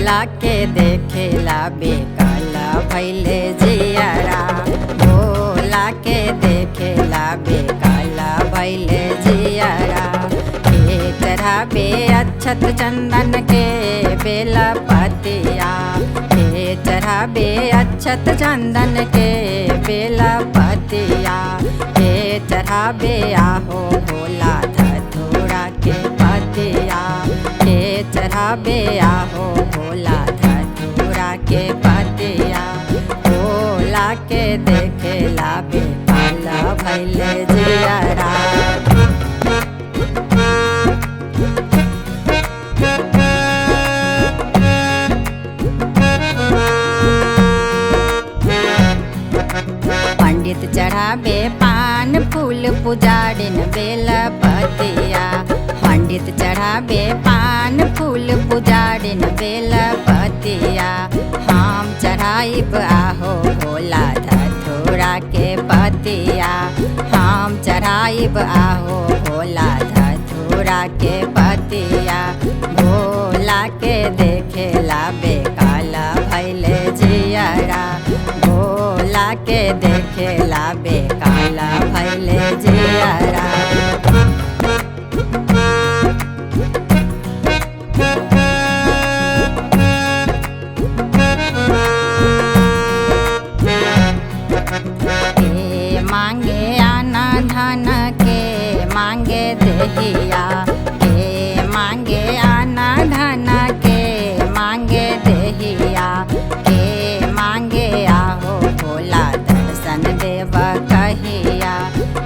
भोला के देखेला बेकाला भैले जियरा। भोला के देखेला बेकाला भैले जियरा। के चढ़ावे अक्षत चंदन के बेला पतिया। के चढ़ावे अक्षत चंदन के बेला पतिया। के चढ़ावे आहो भोला धतूरा के पतिया। के चढ़ावे आहो भोला धतूरा के पतिया। भोला के देखेला बेकाला भैले जियरा। पंडित चढ़ावे पान फूल पुजारिन बेल पतिया। पंडित चढ़ावे पान फूल पुजारिन बेल पतिया। हम चढ़ाइब आहो भोला धतूरा के पतिया। हम चढ़ाइब आहो भोला धतूरा के पतिया। भोला के देखेला बेकाला भैले जियरा। भोला के देखेला बेकाला भैले जियरा। के मांगे आना धन के मांगे देहिया। के मांगे आना धन के मांगे देहिया। के मांगे आहो भोला दर्शन देव कहिया।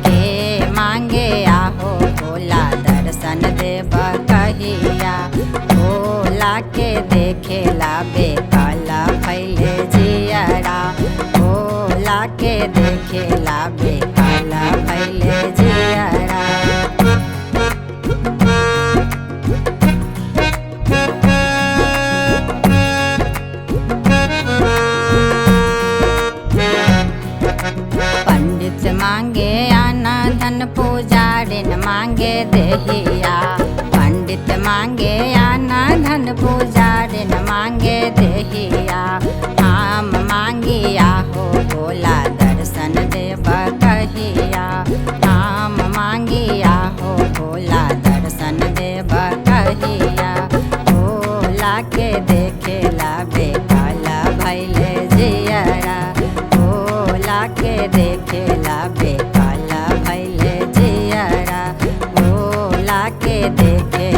के मांगे आहो भोला दर्शन देव कहिया। भोला के देखेला बेकाला भैले जियरा। भोला के देखेला बेकाला भैले जियरा। पंडित मांगे आना धन पुजारिन मांगे देहिया। पंडित मांगे आना धन पुजारिन मांगे देहिया। हम मांगी आहो भोला दर्शन देव कहिया। हम मांगी आहो भोला दर्शन देव कहिया। भोला के देखेला बेकाला भैले जियरा। भोला के देखेला बेकाला भैले जियरा। भोला के देखे